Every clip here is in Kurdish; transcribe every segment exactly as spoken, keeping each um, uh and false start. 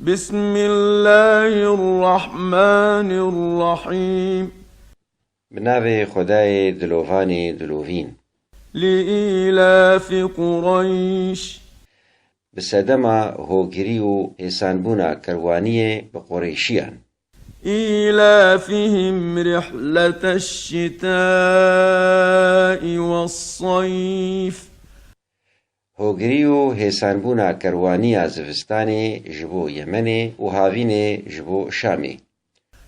بسم الله الرحمن الرحيم. Bi navê Xwedayê dilovanê dilovîn. لإيلاف قريش. Bi sedema hogirî û hêsanbûna kerwaniyê bi Qureyşiyan. إيلافهم رحلة الشتاء والصيف. Hogirî û hêsanbûna kerwaniya zivistanê ji bo Yemenê û havînê ji bo Şamê.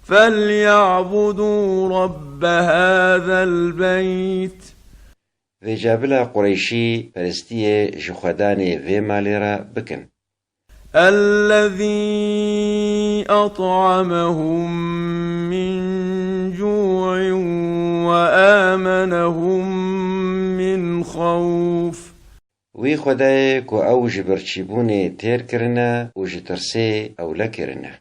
فليعبدوا رب هذا البيت. Vêca bila Qureyşî perestiyê ji xwedanê vê malê re bikin. الذي أطعمهم من جوع وآمنهم من خوف. Wî Xwedayê ku ew ji birçîbûnê têr kirine û ji tirsê ewle kirine.